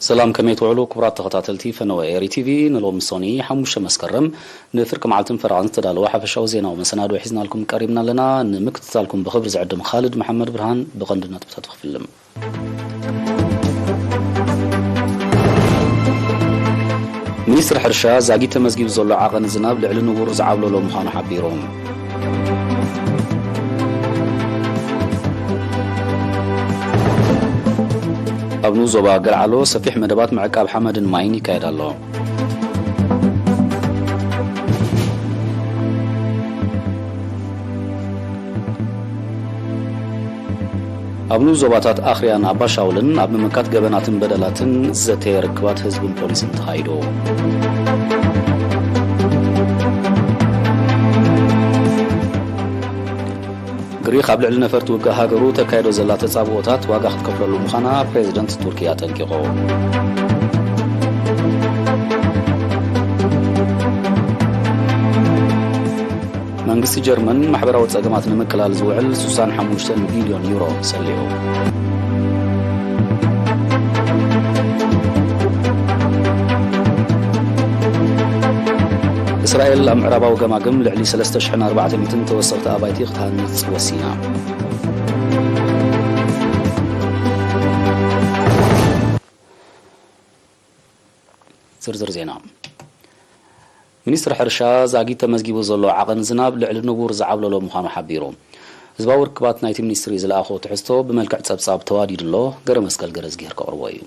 ሰላም፣ ከመይ ትውዕሉ ክቡራት ተኸታተልቲ ፈነወ ኤሪ ቲቪ? ንሎሚ ሶኒ ሓሙሽተ መስከረም ንፍርቂ መዓልትን ፈረቓን ዝተዳለወ ሓፈሻዊ ዜናዊ መሰናድኦ ሒዝናልኩም ቀሪብና ኣለና። ንምክትታልኩም ብኽብሪ ዝዕድም ኻልድ መሓመድ ብርሃን። ብቐንዲ ነጥብታት ክፍልም። ሚኒስትሪ ሕርሻ፣ ዛጊት ተመዝጊቡ ዘሎ ዓቐን ዝናብ ልዕሊ ንቡር ዝዓብለሎ ምዃኑ ሓቢሩ። ኣብ ንኡስ ዞባ ገልዓሎ ሰፊሕ መደባት ምዕቃብ ሓመድን ማይን ይካየድ ኣሎ። ኣብ ንኡስ ዞባታት ኣኽርያን ኣባሻውልን ኣብ ምምካት ገበናትን በደላትን ዘተ ርክባት ህዝብን ፖሊስን ተኻይዱ። ግሪኽ ኣብ ልዕሊ ነፈርቲ ውግእ ሃገሩ ተካይዶ ዘላ ተጻብኦታት ዋጋ ክትከፍለሉ ምዃና ፕሬዚደንት ቱርኪ ኣጠንቂቑ። መንግስቲ ጀርመን ማሕበራዊ ጸገማት ንምቅላል ዝውዕል ስሳን ሓሙሽተን ቢልዮን ዩሮ ሰሊዑ። እስራኤል ኣብ ምዕራባዊ ገማግም ልዕሊ ሰለስተ ሽሕን ኣርባዕተ ሚእትን ተወሰኽቲ ኣባይቲ ክትሃንጽ ወሲና። ዝርዝር ዜና። ሚኒስትሪ ሕርሻ፣ ዛጊት ተመዝጊቡ ዘሎ ዓቐን ዝናብ ልዕሊ ንቡር ዝዓብለሎ ምዃኑ ሓቢሩ። ህዝባዊ ርክባት ናይቲ ሚኒስትሪ ዝለኣኾ ትሕዝቶ ብመልክዕ ጸብጻብ ተዋዲዱ ኣሎ። ገረ መስቀል ገረዝጊሄር ከቕርቦ እዩ።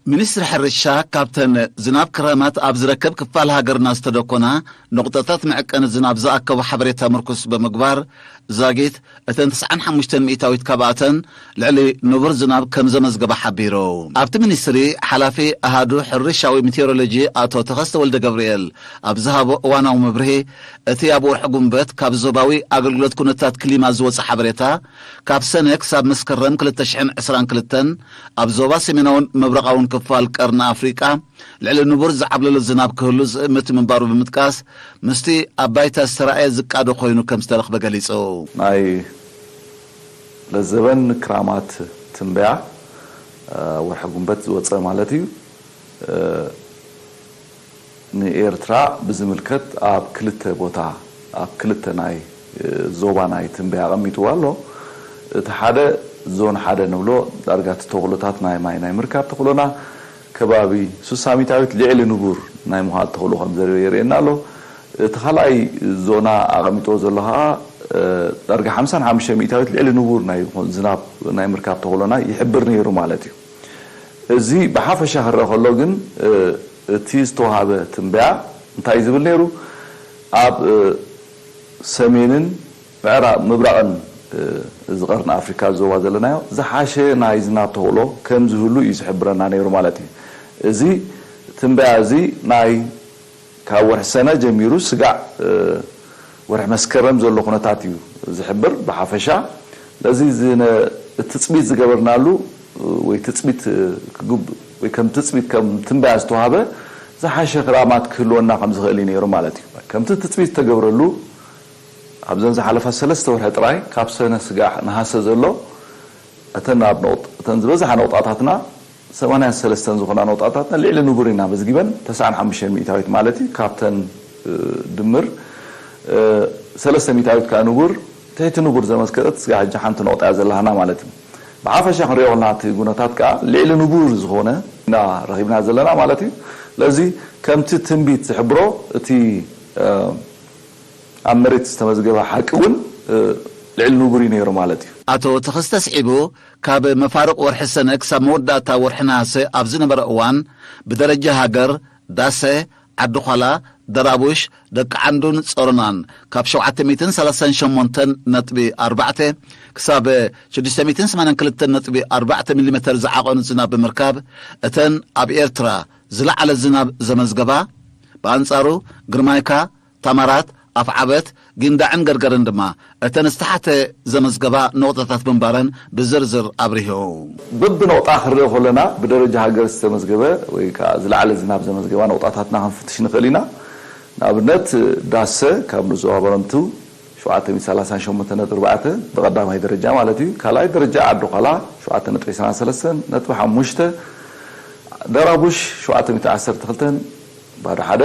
ሚኒስትሪ ሕርሻ፣ ካብተን ዝናብ ክረማት ኣብ ዝረከብ ክፋል ሃገርና ዝተደኮና ነቑጣታት መዐቀኒ ዝናብ ዝኣከቦ ሓበሬታ ምርኩስ ብምግባር፣ ዛጊት እተን ተስዓን ሓሙሽተን ሚእታዊት ካብኣተን ልዕሊ ንቡር ዝናብ ከም ዘመዝገበ ሓቢሩ። ኣብቲ ሚኒስትሪ፣ ሓላፊ ኣሃዱ ሕርሻዊ ሜቴዎሮሎጂ ኣቶ ተኸስተ ወልደ ገብርኤል ኣብ ዝሃቦ እዋናዊ መብርሂ፣ እቲ ኣብ ወርሒ ጉንበት ካብ ዞባዊ ኣገልግሎት ኩነታት ክሊማ ዝወጸ ሓበሬታ፣ ካብ ሰነ ክሳብ መስከረም ክልተ ሽሕን ዕስራን ክልተን ኣብ ዞባ ሰሜናውን ምብራቓውን ክፋል ቀርኒ ኣፍሪቃ ልዕሊ ንቡር ዝዓብለሎ ዝናብ ክህሉ ዝእምት ምንባሩ ብምጥቃስ፣ ምስቲ ኣብ ባይታ ዝተራእየ ዝቃዶ ኮይኑ ከም ዝተረኽበ ገሊጹ። ናይ ለዘበን ክራማት ትንበያ፣ እ፣ ወርሒ ጉንበት ዝወጸ ማለት እዩ። እ፣ ንኤርትራ ብዝምልከት ኣብ ክልተ ቦታ፣ ኣብ ክልተ ናይ፣ እ፣ ዞባ ናይ ትንበያ ኣቐሚጥዋ ኣሎ። እቲ ሓደ ዞን ሓደ ንብሎ፣ ዳርጋ እቲ ተኽእሎታት ናይ ማይ ናይ ምርካብ ተኽእሎና ከባቢ ስሳ ሚእታዊት ልዕሊ ንቡር ናይ ምዃን ተኽእሎ ከም ዘሎ የርእየና ኣሎ። እቲ ካልኣይ ዞና ኣቐሚጥዎ ዘሎ ኸዓ፣ እ፣ ዳርጋ ሓምሳን ሓሙሽተ ሚእታዊት ልዕሊ ንቡር ናይ ዝኾን ዝናብ ናይ ምርካብ ተኽእሎና ይሕብር ነይሩ ማለት እዩ። እዚ ብሓፈሻ ክረአ ከሎ ግን፣ እ፣ እቲ ዝተዋሃበ ትንበያ እንታይ እዩ ዝብል ነይሩ? ኣብ፣ እ፣ ሰሜንን ምዕራብ ምብራቕን፣ እ፣ እዚ ቀርኒ ኣፍሪካ ዞባ ዘለናዮ ዝሓሸ ናይ ዝናብ ተኽእሎ ከም ዝህሉ እዩ ዝሕብረና ነይሩ ማለት እዩ። እዚ ትንበያ እዚ ናይ ካብ ወርሒ ሰነ ጀሚሩ ስጋዕ፣ እ፣ ወርሒ መስከረም ዘሎ ኩነታት እዩ ዝሕብር ብሓፈሻ። ስለዚ ዝነ-፣ እቲ ትጽቢት ዝገበርናሉ፣ እ፣ ወይ ትጽቢት፣ እ፣ ክግብ-፣ ወይ ከም ትጽቢት ከም ትንበያ ዝተዋህበ ዝሓሸ ክራማት ክህልወና ከም ዝኽእል እዩ ነይሩ ማለት እዩ። ከምቲ ትጽቢት ዝተገብረሉ ኣብዘን ዝሓለፋ ሰለስተ ወርሒ ጥራይ ካብ ሰነ ስጋዕ ነሃሰ ዘሎ እተን ኣብ ነቑጥ-፣ እተን ዝበዝሓ ነቑጣታትና ሰማንያን ሰለስተን ዝኾና ነቑጣታትና ልዕሊ ንቡር ኢና መዝጊበን፣ ተስዓን ሓሙሽተን ሚእታዊት ማለት እዩ። ካብተን፣ እ፣ ድምር፣ እ፣ ሰለስተ ሚእታዊት ከኣ ንቡር፣ ትሕቲ ንቡር ዘመዝገበት ስጋዕ ሕጂ ሓንቲ ነቑጣ እያ ዘለሃና ማለት እዩ። ብሓፈሻ ክንሪኦ ከለና እቲ ጉነታት ከኣ ልዕሊ ንቡር ዝኾነ ኢና ረኺብና ዘለና ማለት እዩ። ስለዚ ከምቲ ትንቢት ዝሕብሮ እቲ፣ እ፣ ኣብ መሬት ዝተመዝገበ ሓቂ እውን፣ እ፣ ልዕሊ ንቡር እዩ ነይሩ ማለት እዩ። ኣቶ ተኸስተ ኣስዒቡ፣ ካብ መፋርቕ ወርሒ ሰነ ክሳብ መወዳእታ ወርሒ ነሃሰ ኣብ ዝነበረ እዋን፣ ብደረጃ ሃገር፣ ዳሰ፣ ዓዲ ዃላ፣ ደራቡሽ፣ ደቂ ዓንዱን ጾሮናን ካብ ሸውዓተ ሚእትን ሰላሳን ሸሞንተን ነጥቢ ኣርባዕተ ክሳብ ሽዱሽተ ሚእትን ሰማንያን ክልተን ነጥቢ ኣርባዕተ ሚሊሜተር ዝዓቐኑ ዝናብ ብምርካብ፣ እተን ኣብ ኤርትራ ዝለዓለ ዝናብ ዘመዝገባ፣ ብኣንጻሩ ግርማይካ፣ ታማራት፣ ኣፍዓበት፣ ጊንዳዕን ገርገርን ድማ እተን ዝተሓተ ዘመዝገባ ነቑጣታት ምንባረን ብዝርዝር ኣብሪሁ። በብነቑጣ ክንርኢ ከለና ብደረጃ ሃገር ዝተመዝገበ ወይ ከዓ ዝለዓለ ዝናብ ዘመዝገባ ነቑጣታትና ክንፍትሽ ንኽእል ኢና። ንኣብነት ዳሰ ካብ ንኡስ ዞባ ባረንቱ ሸውዓተ ሚእቲ ሰላሳን ሸሞንተን ነጥቢ ኣርባዕተ ብቐዳማይ ደረጃ ማለት እዩ። ካልኣይ ደረጃ ዓዲ ዃላ ሸውዓተ ነጥቢ ዕስራን ሰለስተን ነጥቢ ሓሙሽተ፣ ደራቡሽ ሸውዓተ ሚእቲ ዓሰርተ ክልተን ባዶ ሓደ፣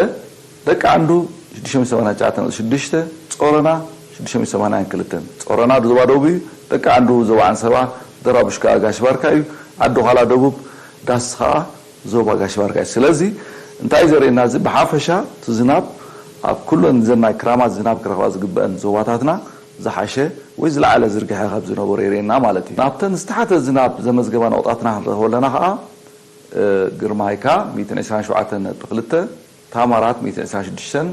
ደቂ ዓንዱ ሽዱሽተ ሚእቲ ሰማንያን ትሽዓተን ነጥቢ ሽዱሽተ፣ ጾሮና ሽዱሽተ ሚእቲ ሰማንያን ክልተን። ጾሮና ዞባ ደቡብ እዩ። ደቂ ዓንዱ ዞባ ዓንሰባ፣ ደራቡሽ ከኣ ጋሽ ባርካ እዩ። ዓዲ ዃላ ደቡብ፣ ዳስ ከኣ ዞባ ጋሽ ባርካ እዩ። ስለዚ እንታይ ዘርእየና እዚ? ብሓፈሻ እቲ ዝናብ ኣብ ኩለን ዘን ናይ ክራማት ዝናብ ክረኽባ ዝግበአን ዞባታትና ዝሓሸ ወይ ዝለዓለ ዝርግሐ ካብ ዝነበሮ የርእየና ማለት እዩ። ናብተን ዝተሓተ ዝናብ ዘመዝገባ ነቑጣትና ክንረኽቦ ኣለና ከኣ፣ እ፣ ግርማይካ ሚእትን ዕስራን ሸውዓተን ነጥቢ ክልተ፣ ታማራት ሚእትን ዕስራን ሽዱሽተን፣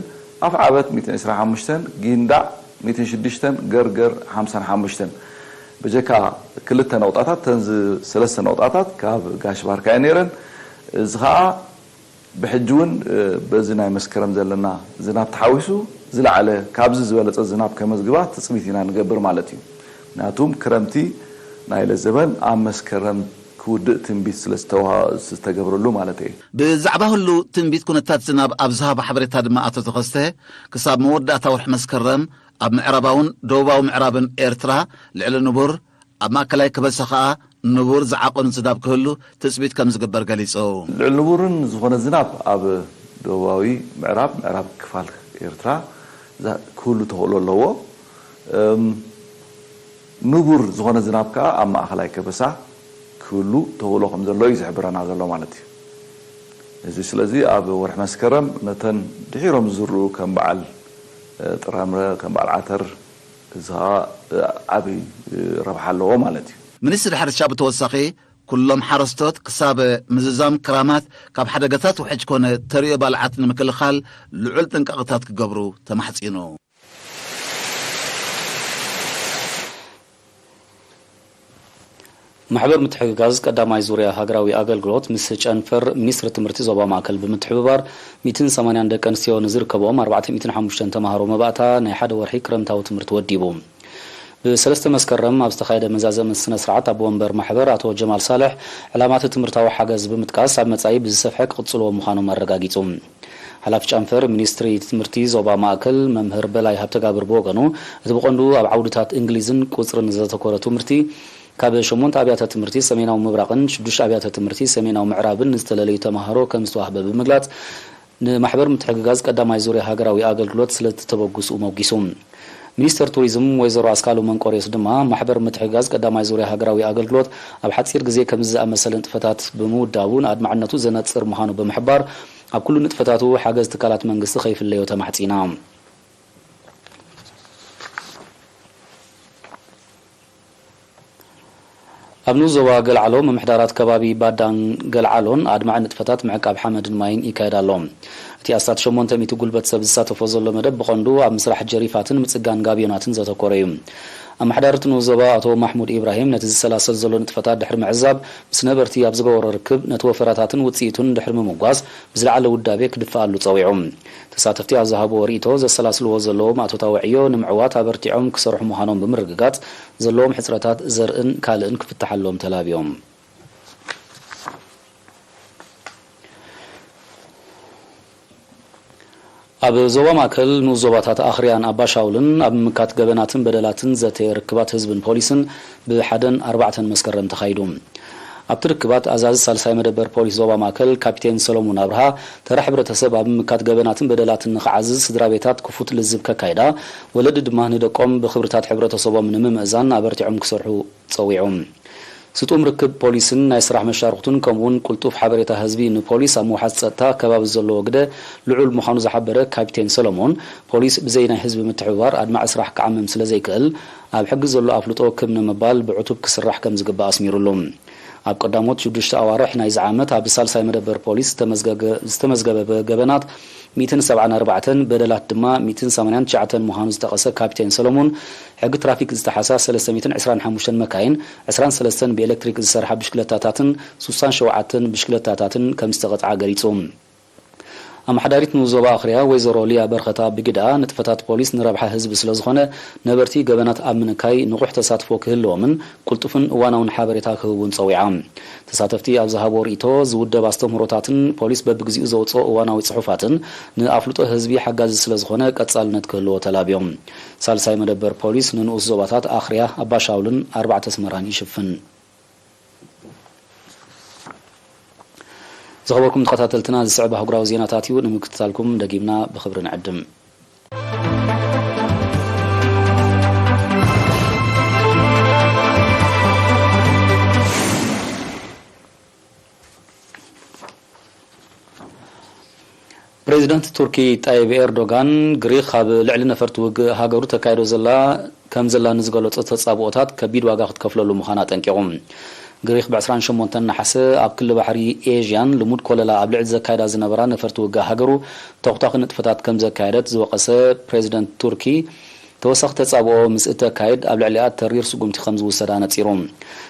ኣፍዓበት ሚእትን ዕስራን ሓሙሽተን፣ ጊንዳዕ ሚእትን ሽዱሽተን፣ ገርገር ሓምሳን ሓሙሽተን። ብጀካ ክልተ ነቑጣታት፣ እተን ዝ-፣ ሰለስተ ነቑጣታት ካብ ጋሽ ባርካ እየን ነይረን። እዚ ኸኣ ብሕጂ እውን፣ እ፣ በዚ ናይ መስከረም ዘለና ዝናብ ተሓዊሱ ዝለዓለ፣ ካብዚ ዝበለጸ ዝናብ ከመዝግባ ትጽቢት ኢና ንገብር ማለት እዩ። ምክንያቱም ክረምቲ ናይ ለዘበን ኣብ መስከረም ክውድእ ትንቢት ስለ ዝተዋ-፣ ዝተገብረሉ ማለት እዩ። ብዛዕባ ህሉ ትንቢት ኩነታት ዝናብ ኣብ ዝሃቦ ሓበሬታ ድማ ኣቶ ተኸስተ፣ ክሳብ መወዳእታ ወርሒ መስከረም ኣብ ምዕራባውን ደቡባዊ ምዕራብን ኤርትራ ልዕሊ ንቡር፣ ኣብ ማእከላይ ከበሳ ኸኣ ንቡር ዝዓቐኑ ዝናብ ክህሉ ትጽቢት ከም ዝግበር ገሊጹ። ልዕሊ ንቡርን ዝኾነ ዝናብ ኣብ ደቡባዊ ምዕራብ፣ ምዕራብ ክፋል ኤርትራ ዛ-፣ ክህሉ ተኽእሎ ኣለዎ። እም፣ ንቡር ዝኾነ ዝናብ ከኣ ኣብ ማእከላይ ከበሳ ክህሉ ተኽእሎ ከም ዘሎ እዩ ዝሕብረና ዘሎ ማለት እዩ። እዚ ስለዚ ኣብ ወርሒ መስከረም ነተን ድሒሮም ዝዝርኡ ከም በዓል፣ እ፣ ጥራምረ፣ ከም በዓል ዓተር፣ እዚ ኸኣ፣ እ፣ ዓቢ፣ እ፣ ረብሓ ኣለዎ ማለት እዩ። ሚኒስትሪ ሕርሻ ብተወሳኺ፣ ኩሎም ሓረስቶት ክሳብ ምዝዛም ክራማት ካብ ሓደጋታት ውሕጅ ኮነ ተርእዮ ባልዓት ንምክልኻል ልዑል ጥንቃቐታት ክገብሩ ተማሕጺኑ። ማሕበር ምትሕግጋዝ ቀዳማይ ዙርያ ሃገራዊ ኣገልግሎት ምስ ጨንፈር ሚኒስትሪ ትምህርቲ ዞባ ማእከል ብምትሕብባር፣ ሚእትን ሰማንያን ደቂ ኣንስትዮ ንዝርከብኦም ኣርባዕተ ሚእትን ሓሙሽተን ተማሃሮ መባእታ ናይ ሓደ ወርሒ ክረምታዊ ትምህርቲ ወዲቡ። ብሰለስተ መስከረም ኣብ ዝተኻየደ መዛዘሚ ስነ ስርዓት፣ ኣቦ ወንበር ማሕበር ኣቶ ጀማል ሳልሕ፣ ዕላማት ትምህርታዊ ሓገዝ ብምጥቃስ፣ ኣብ መጻኢ ብዝሰፍሐ ክቕጽልዎ ምዃኖም ኣረጋጊጹ። ሓላፊ ጨንፈር ሚኒስትሪ ትምህርቲ ዞባ ማእከል መምህር በላይ ሃብተጋብር ብወገኑ፣ እቲ ብቐንዱ ኣብ ዓውድታት እንግሊዝን ቁጽርን ዘተኮረ ትምህርቲ፣ ካብ ሸሞንተ ኣብያተ ትምህርቲ ሰሜናዊ ምብራቕን ሽዱሽተ ኣብያተ ትምህርቲ ሰሜናዊ ምዕራብን ንዝተለለዩ ተማሃሮ ከም ዝተዋህበ ብምግላጽ፣ ንማሕበር ምትሕግጋዝ ቀዳማይ ዙርያ ሃገራዊ ኣገልግሎት ስለቲ ተበግስኡ መጒሱ። ሚኒስተር ቱሪዝም ወይዘሮ ኣስካሉ መንቆርዮስ ድማ፣ ማሕበር ምትሕግጋዝ ቀዳማይ ዙርያ ሃገራዊ ኣገልግሎት ኣብ ሓጺር ግዜ ከምዚ ዝኣመሰለ ንጥፈታት ብምውዳቡ ንኣድማዕነቱ ዘነጽር ምዃኑ ብምሕባር፣ ኣብ ኩሉ ንጥፈታቱ ሓገዝ ትካላት መንግስቲ ከይፍለዮ ተማሕጺና። ኣብ ንኡስ ዞባ ገልዓሎ፣ ምምሕዳራት ከባቢ ባዳን ገልዓሎን ኣድማዒ ንጥፈታት ምዕቃብ ሓመድን ማይን ይካየድ ኣሎ። እቲ ኣስታት ሸሞንተ ሚእቲ ጉልበት ሰብ ዝሳተፎ ዘሎ መደብ፣ ብቐንዱ ኣብ ምስራሕ ጀሪፋትን ምጽጋን ጋብዮናትን ዘተኮረ እዩ። ኣመሓዳሪ እቲ ንኡስ ዞባ ኣቶ ማሕሙድ ኢብራሂም፣ ነቲ ዝሰላሰል ዘሎ ንጥፈታት ድሕሪ ምዕዛብ፣ ምስ ነበርቲ ኣብ ዝገበሮ ርክብ፣ ነቲ ወፈራታትን ውጽኢቱን ድሕሪ ምምጓስ፣ ብዝለዓለ ውዳቤ ክድፍኣሉ ጸዊዑ። ተሳተፍቲ ኣብ ዝሃብዎ ርእይቶ፣ ዘሰላስልዎ ዘለዉ ማእቶታዊ ዕዮ ንምዕዋት ኣበርቲዖም ክሰርሑ ምዃኖም ብምርግጋጽ፣ ዘለዎም ሕጽረታት ዘርእን ካልእን ክፍትሓሎም ተላብዮም። ኣብ ዞባ ማእከል ንኡስ ዞባታት ኣኽርያን ኣባሻውልን ኣብ ምምካት ገበናትን በደላትን ዘተ ርክባት ህዝብን ፖሊስን ብሓደን ኣርባዕተን መስከረም ተኻይዱ። ኣብቲ ርክባት ኣዛዚ ሳልሳይ መደበር ፖሊስ ዞባ ማእከል ካፒቴን ሰሎሙን ኣብርሃ፣ ተራ ሕብረተሰብ ኣብ ምምካት ገበናትን በደላትን ንኽዓዝዝ፣ ስድራ ቤታት ክፉት ልዝብ ከካይዳ፣ ወለዲ ድማ ንደቆም ብኽብርታት ሕብረተሰቦም ንምምእዛን ኣበርቲዖም ክሰርሑ ጸዊዑ። ስጡም ርክብ ፖሊስን ናይ ስራሕ መሻርኽቱን ከምኡ'ውን ቅልጡፍ ሓበሬታ ህዝቢ ንፖሊስ ኣብ ምውሓስ ጸጥታ ከባቢ ዘለዎ ግደ ልዑል ምዃኑ ዝሓበረ ካፒቴን ሰሎሞን፣ ፖሊስ ብዘይ ናይ ህዝቢ ምትሕብባር ኣድማዒ ስራሕ ክዓምም ስለ ዘይክእል፣ ኣብ ሕጊ ዘሎ ኣፍልጦ ክብ ንምባል ብዕቱብ ክስራሕ ከም ዝግባእ ኣስሚሩሉ። ኣብ ቀዳሞት ሽዱሽተ ኣዋርሕ ናይዚ ዓመት ኣብ ሳልሳይ መደበር ፖሊስ ዝተመዝገገ-፣ ዝተመዝገበ ገበናት ሚእትን ሰብዓን ኣርባዕተን፣ በደላት ድማ ሚእትን ሰማንያን ትሽዓተን ምዃኑ ዝጠቐሰ ካፒቴን ሰሎሞን፣ ሕጊ ትራፊክ ዝጠሓሳ ሰለስተ ሚእትን ዕስራን ሓሙሽተን መካይን፣ ዕስራን ሰለስተን ብኤሌክትሪክ ዝሰርሓ ብሽክለታታትን ሱሳን ሸውዓተን ብሽክለታታትን ከም ዝተቐጽዓ ገሊጹ። ኣመሓዳሪት ንኡስ ዞባ ኣኽርያ ወይዘሮ ሊያ በርኸታ ብግዳ፣ ንጥፈታት ፖሊስ ንረብሓ ህዝቢ ስለ ዝኾነ፣ ነበርቲ ገበናት ኣብ ምንካይ ንቑሕ ተሳትፎ ክህልዎምን ቅልጡፍን እዋናውን ሓበሬታ ክህቡን ጸዊዓ። ተሳተፍቲ ኣብ ዝሃቦ ርእይቶ፣ ዝውደብ ኣስተምህሮታትን ፖሊስ በብግዚኡ ዘውጽኦ እዋናዊ ጽሑፋትን ንኣፍልጦ ህዝቢ ሓጋዚ ስለ ዝኾነ ቀጻልነት ክህልዎ ተላብዮም። ሳልሳይ መደበር ፖሊስ ንንኡስ ዞባታት ኣኽርያ፣ ኣባሻውልን ኣርባዕተ ኣስመራን ይሽፍን። ዝኸበርኩም ተኸታተልትና፣ ዝስዕብ ኣህጉራዊ ዜናታት እዩ። ንምክትታልኩም ደጊምና ብኽብሪ ንዕድም። ፕሬዚደንት ቱርኪ ጣይብ ኤርዶጋን፣ ግሪኽ ኣብ ልዕሊ ነፈርቲ ውግእ ሃገሩ ተካይዶ ዘላ ከም ዘላ ንዝገለጾ ተጻብኦታት ከቢድ ዋጋ ክትከፍለሉ ምዃና ኣጠንቂቑ። ግሪኽ ብ ዕስራን ሸሞንተን ነሓሰ ኣብ ክሊ ባሕሪ ኤዥያን ልሙድ ኮለላ ኣብ ልዕሊ ዘካይዳ ዝነበራ ነፈርቲ ውግእ ሃገሩ ተኹታኺ ንጥፈታት ከም ዘካየደት ዝወቐሰ ፕሬዚደንት ቱርኪ፣ ተወሳኺ ተጻብኦ ምስ እተካይድ ኣብ ልዕሊኣ ተሪር ስጉምቲ ከም ዝውሰድ ኣነጺሩ።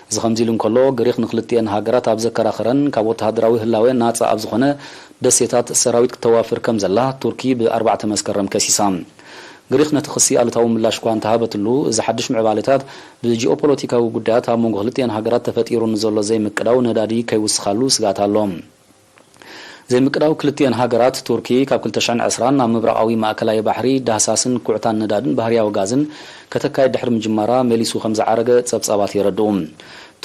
እዚ ከምዚ ኢሉ እንከሎ፣ ግሪኽ ንክልቲኤን ሃገራት ኣብ ዘከራኸረን ካብ ወተሃደራዊ ህላወ ናጻ ኣብ ዝኾነ ደሴታት ሰራዊት ክተዋፍር ከም ዘላ ቱርኪ ብ ኣርባዕተ መስከረም ከሲሳ። ግሪኽ ነቲ ክሲ ኣሉታዊ ምላሽ እኳ እንተሃበትሉ፣ እዚ ሓድሽ ምዕባለታት ብጂኦፖለቲካዊ ጉዳያት ኣብ መንጎ ክልቲኤን ሃገራት ተፈጢሩ ንዘሎ ዘይምቅዳው ነዳዲ ከይውስኻሉ ስግኣት ኣሎ። ዘይምቅዳው ክልቲኤን ሃገራት፣ ቱርኪ ካብ ክልተ ሽሕን ዕስራን ናብ ምብራቓዊ ማእከላይ ባሕሪ ዳህሳስን ኩዕታን ነዳድን ባህርያዊ ጋዝን ከተካይድ ድሕሪ ምጅማራ፣ መሊሱ ከም ዝዓረገ ጸብጻባት የረድኡ።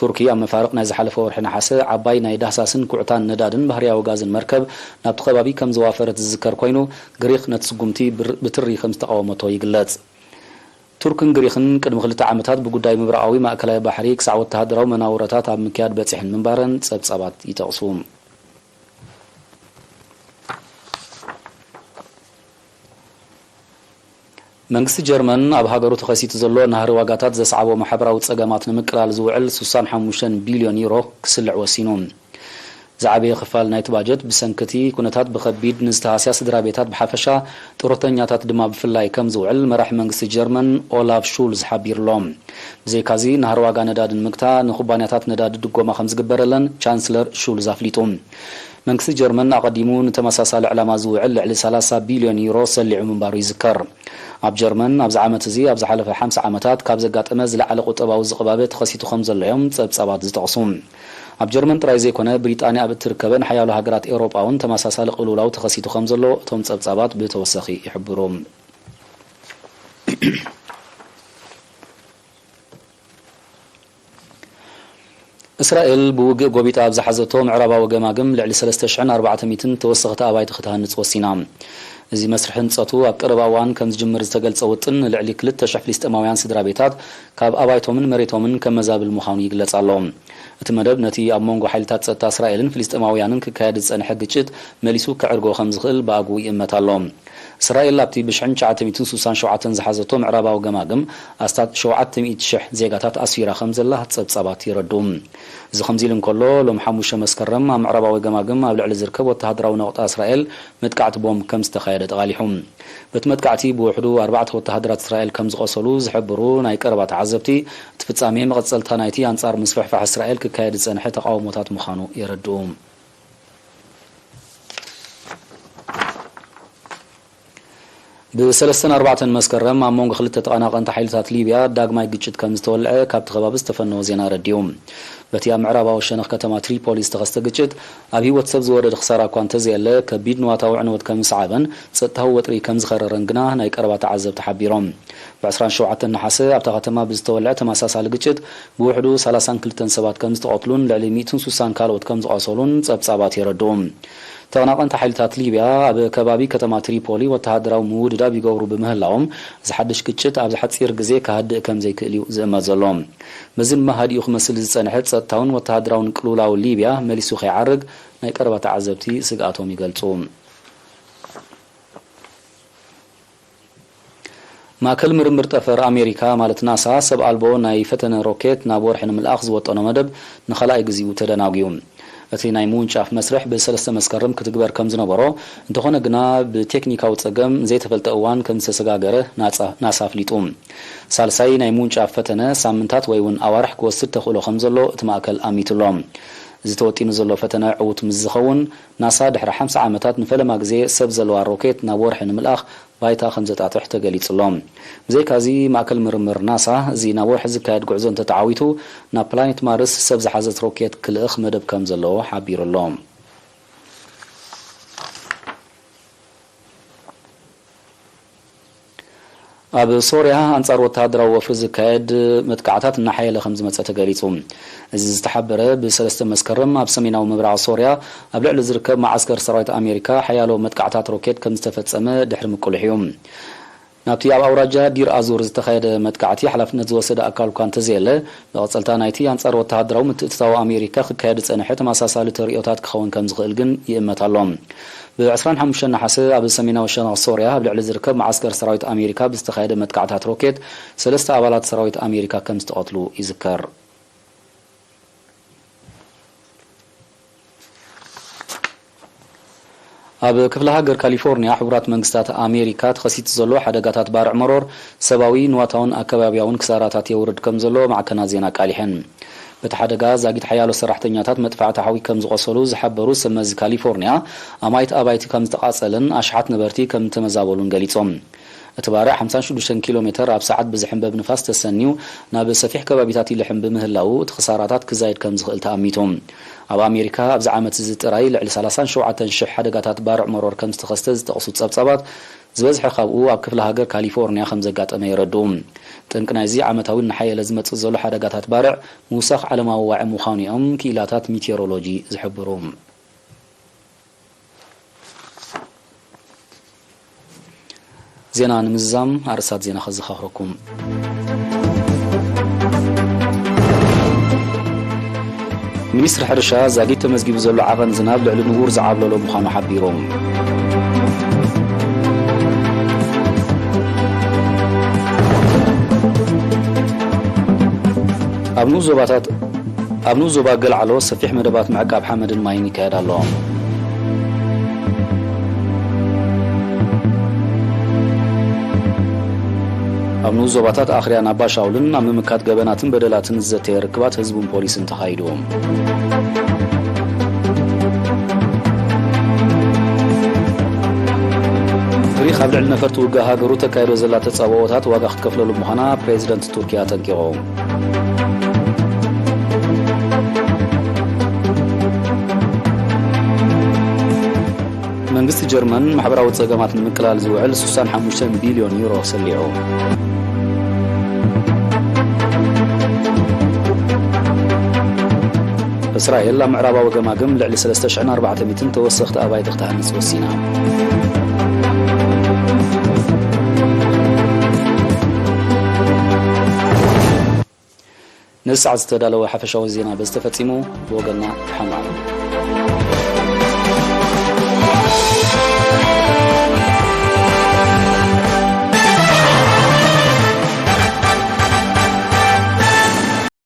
ቱርኪ ኣብ መፋርቕ ናይ ዝሓለፈ ወርሒ ነሓሰ፣ ዓባይ ናይ ዳህሳስን ኩዕታን ነዳድን ባህርያዊ ጋዝን መርከብ ናብቲ ከባቢ ከም ዘዋፈረት ዝዝከር ኮይኑ፣ ግሪኽ ነቲ ስጉምቲ ብር-፣ ብትሪ ከም ዝተቓወመቶ ይግለጽ። ቱርክን ግሪኽን ቅድሚ ክልተ ዓመታት ብጉዳይ ምብራቓዊ ማእከላይ ባሕሪ ክሳዕ ወተሃደራዊ መናውረታት ኣብ ምክያድ በጺሐን ምንባረን ጸብጻባት ይጠቕሱ። መንግስቲ ጀርመን ኣብ ሃገሩ ተኸሲቱ ዘሎ ናህሪ ዋጋታት ዘስዓቦ ማሕበራዊ ጸገማት ንምቅላል ዝውዕል ስሳን ሓሙሽተን ቢልዮን ዩሮ ክስልዕ ወሲኑ። ዝዓበየ ክፋል ናይቲ ባጀት ብሰንኪ እቲ ኩነታት ብኸቢድ ንዝተሃስያ ስድራ ቤታት ብሓፈሻ፣ ጡረተኛታት ድማ ብፍላይ ከም ዝውዕል መራሒ መንግስቲ ጀርመን ኦላፍ ሹልዝ ሓቢሩ ኣሎ። ብዘይካዚ፣ ናህሪ ዋጋ ነዳዲ ንምግታእ ንኩባንያታት ነዳዲ ድጎማ ከም ዝግበረለን ቻንስለር ሹልዝ ኣፍሊጡ። መንግስቲ ጀርመን ኣቐዲሙ ንተመሳሳሊ ዕላማ ዝውዕል ልዕሊ ሰላሳ ቢልዮን ዩሮ ሰሊዑ ምንባሩ ይዝከር። ኣብ ጀርመን ኣብዚ ዓመት እዚ ኣብ ዝሓለፈ ሓምሳ ዓመታት ካብ ዘጋጠመ ዝለዓለ ቁጠባዊ ዝቕባበ ተኸሲቱ ከም ዘሎ እዮም ጸብጻባት ዝጠቕሱ። ኣብ ጀርመን ጥራይ ዘይኮነ፣ ብሪጣንያ ኣብ እትርከበን ሓያሎ ሃገራት ኤውሮጳ እውን ተመሳሳሊ ቅልውላው ተኸሲቱ ከም ዘሎ እቶም ጸብጻባት ብተወሳኺ ይሕብሩ። እስራኤል ብውግእ ጎቢጣ ኣብ ዝሓዘቶ ምዕራባዊ ገማግም ልዕሊ ሰለስተ ሽሕን ኣርባዕተ ሚእትን ተወሰኽቲ ኣባይቲ ክትሃንጽ ወሲና። እዚ መስርሕ ህንጸቱ ኣብ ቀረባ እዋን ከም ዝጅምር ዝተገልጸ ውጥን፣ ንልዕሊ ክልተ ሽሕ ፍልስጤማውያን ስድራ ቤታት ካብ ኣባይቶምን መሬቶምን ከመዛብል ምዃኑ ይግለጽ ኣሎ። እቲ መደብ ነቲ ኣብ መንጎ ሓይልታት ጸጥታ እስራኤልን ፍልስጤማውያንን ክካየድ ዝጸንሐ ግጭት መሊሱ ከዕርጎ ከም ዝኽእል ብኣግኡ ይእመት ኣሎ። እስራኤል ኣብቲ ብሽሕን ትሽዓተ ሚእትን ስሳን ሸውዓተን ዝሓዘቶ ምዕራባዊ ገማግም ኣስታት ሸውዓተ ሚእቲ ሽሕ ዜጋታት ኣስፊራ ከም ዘላ ጸብጻባት የረድኡ። እዚ ከምዚ ኢሉ እንከሎ፣ ሎም ሓሙሽተ መስከረም ኣብ ምዕራባዊ ገማግም ኣብ ልዕሊ ዝርከብ ወተሃደራዊ ነቑጣ እስራኤል መጥቃዕቲ ቦምብ ከም ዝተኻየደ ተቓሊሑ። በቲ መጥቃዕቲ ብውሕዱ ኣርባዕተ ወተሃደራት እስራኤል ከም ዝቖሰሉ ዝሕብሩ ናይ ቀረባ ተዓዘብቲ፣ እቲ ፍጻሜ መቐጸልታ ናይቲ ኣንጻር ምስፍሕፋሕ እስራኤል ክካየድ ዝጸንሐ ተቓውሞታት ምዃኑ የረድኡ። ብሰለስተን ኣርባዕተን መስከረም ኣብ መንጎ ክልተ ተቐናቐንቲ ሓይልታት ሊብያ ዳግማይ ግጭት ከም ዝተወልዐ ካብቲ ከባቢ ዝተፈነወ ዜና ኣረዲኡ። በቲ ኣብ ምዕራባዊ ሸነኽ ከተማ ትሪፖሊ ዝተኸስተ ግጭት ኣብ ህይወት ሰብ ዝወረደ ክሳራ እኳ እንተዘየለ፣ ከቢድ ንዋታዊ ዕንወት ከም ዝሰዓበን ጸጥታዊ ወጥሪ ከም ዝኸረረን ግና ናይ ቀረባ ተዓዘብቲ ሓቢሮም። ብ ዕስራን ሸውዓተን ነሓሰ ኣብታ ከተማ ብዝተወልዐ ተመሳሳሊ ግጭት ብውሕዱ ሰላሳን ክልተን ሰባት ከም ዝተቐትሉን ልዕሊ ሚእትን ስሳን ካልኦት ከም ዝቖሰሉን ጸብጻባት የረድኡ። ተቐናቐንቲ ሓይልታት ሊብያ ኣብ ከባቢ ከተማ ትሪፖሊ ወተሃደራዊ ምውድዳብ ይገብሩ ብምህላዎም፣ እዚ ሓድሽ ግጭት ኣብዚ ሓጺር ግዜ ክሃድእ ከም ዘይክእል እዩ ዝእመት ዘሎ። በዚ ድማ ሃዲኡ ክመስል ዝጸንሐ ጸጥታውን ወተሃደራውን ቅልውላው ሊብያ መሊሱ ከይዓርግ ናይ ቀረባ ተዓዘብቲ ስግኣቶም ይገልጹ። ማእከል ምርምር ጠፈር ኣሜሪካ ማለት ናሳ፣ ሰብ ኣልቦ ናይ ፈተነ ሮኬት ናብ ወርሒ ንምልኣኽ ዝወጠኖ መደብ ንኻልኣይ ግዜኡ ተደናጒዩ። እቲ ናይ ምውንጫፍ መስርሕ ብሰለስተ መስከረም ክትግበር ከም ዝነበሮ፣ እንተኾነ ግና ብቴክኒካዊ ጸገም ዘይተፈልጠ እዋን ከም ዝተሰጋገረ ናጻ-፣ ናሳ ኣፍሊጡ። ሳልሳይ ናይ ምውንጫፍ ፈተነ ሳምንታት ወይ እውን ኣዋርሕ ክወስድ ተኽእሎ ከም ዘሎ እቲ ማእከል ኣሚቱ ኣሎ። እዚ ተወጢኑ ዘሎ ፈተነ ዕዉት ምስ ዝኸውን፣ ናሳ ድሕሪ ሓምሳ ዓመታት ንፈለማ ግዜ ሰብ ዘለዋ ሮኬት ናብ ወርሒ ንምልኣኽ ባይታ ከም ዘጣጥሕ ተገሊጹ ኣሎ። ብዘይካዚ፣ ማእከል ምርምር ናሳ፣ እዚ ናብ ወርሒ ዝካየድ ጉዕዞ እንተተዓዊቱ፣ ናብ ፕላኔት ማርስ ሰብ ዝሓዘት ሮኬት ክልእኽ መደብ ከም ዘለዎ ሓቢሩ ኣሎ። ኣብ ሶርያ ኣንጻር ወተሃደራዊ ወፍሪ ዝካየድ መጥቃዕታት እናሓየለ ከም ዝመጸ ተገሊጹ። እዚ ዝተሓበረ ብሰለስተ መስከረም ኣብ ሰሜናዊ ምብራቕ ሶርያ ኣብ ልዕሊ ዝርከብ መዓስከር ሰራዊት ኣሜሪካ ሓያሎ መጥቃዕታት ሮኬት ከም ዝተፈጸመ ድሕሪ ምቁልሕ እዩ። ናብቲ ኣብ ኣውራጃ ዲር ኣዙር ዝተኻየደ መጥቃዕቲ ሓላፍነት ዝወሰደ ኣካል እኳ እንተዘየለ፣ መቐጸልታ ናይቲ ኣንጻር ወተሃደራዊ ምትእትታው ኣሜሪካ ክካየድ ዝጸንሐ ተመሳሳሊ ተርእዮታት ክኸውን ከም ዝኽእል ግን ይእመት ኣሎ። ብ ዕስራን ሓሙሽተን ነሓሰ ኣብ ሰሜናዊ ሸነኽ ሶርያ ኣብ ልዕሊ ዝርከብ መዓስከር ሰራዊት ኣሜሪካ ብዝተኻየደ መጥቃዕታት ሮኬት ሰለስተ ኣባላት ሰራዊት ኣሜሪካ ከም ዝተቐትሉ ይዝከር። ኣብ ክፍለ ሃገር ካሊፎርኒያ ሕቡራት መንግስታት ኣሜሪካ ተኸሲቱ ዘሎ ሓደጋታት ባርዕ መሮር ሰብኣዊ፣ ንዋታውን ኣከባብያውን ክሳራታት የውርድ ከም ዘሎ ማዕከናት ዜና ኣቃሊሐን። በቲ ሓደጋ ዛጊት ሓያሎ ሰራሕተኛታት መጥፋእቲ ሓዊ ከም ዝቖሰሉ ዝሓበሩ ሰብ መዚ ካሊፎርኒያ፣ ኣማኢት ኣባይቲ ከም ዝተቓጸለን ኣሽሓት ነበርቲ ከም ዝተመዛበሉን ገሊጾም። እቲ ባርዕ ሓምሳን ሽዱሽተን ኪሎ ሜተር ኣብ ሰዓት ብዝሕንበብ ንፋስ ተሰንዩ ናብ ሰፊሕ ከባቢታት ይልሕም ብምህላዉ፣ እቲ ክሳራታት ክዛይድ ከም ዝኽእል ተኣሚቱ። ኣብ ኣሜሪካ ኣብዚ ዓመት እዚ ጥራይ ልዕሊ ሰላሳን ሸውዓተን ሽሕ ሓደጋታት ባርዕ መሮር ከም ዝተኸስተ ዝጠቕሱ ጸብጻባት፣ ዝበዝሐ ካብኡ ኣብ ክፍለ ሃገር ካሊፎርኒያ ከም ዘጋጠመ የረድኡ። ጠንቂ ናይዚ ዓመታዊ እናሓየለ ዝመጽእ ዘሎ ሓደጋታት ባርዕ ምውሳኽ ዓለማዊ ዋዒ ምዃኑ እዮም ክኢላታት ሚቴሮሎጂ ዝሕብሩ። ዜና ንምዝዛም ኣርእስታት ዜና ከዘኻኽረኩም። ሚኒስትሪ ሕርሻ ዛጊት ተመዝጊቡ ዘሎ ዓቐን ዝናብ ልዕሊ ንቡር ዝዓብለሎ ምዃኑ ሓቢሩ። ኣብ ንኡስ ዞባታት ኣብ ንኡስ ዞባ ገልዓሎ ሰፊሕ መደባት ምዕቃብ ሓመድን ማይን ይካየድ ኣሎ። ኣብ ንኡስ ዞባታት ኣኽርያን ኣባሻውልን ኣብ ምምካት ገበናትን በደላትን ዝዘተየ ርክባት ህዝብን ፖሊስን ተኻይዱ። ግሪኽ ኣብ ልዕሊ ነፈርቲ ውግእ ሃገሩ ተካይዶ ዘላ ተጻብኦታት ዋጋ ክትከፍለሉ ምዃና ፕሬዚደንት ቱርኪያ ኣጠንቂቑ። መንግስቲ ጀርመን ማሕበራዊ ጸገማት ንምቅላል ዝውዕል ስሳን ሓሙሽተን ቢልዮን ዩሮ ሰሊዑ። እስራኤል ኣብ ምዕራባዊ ገማግም ልዕሊ ሰለስተ ሽሕን ኣርባዕተ ሚእትን ተወሰኽቲ ኣባይቲ ክትሃንጽ ወሲና። ነዚ ሰዓት ዝተዳለወ ሓፈሻዊ ዜና በዚ ተፈጺሙ። ብወገንና ደሓን ዋዕሉ።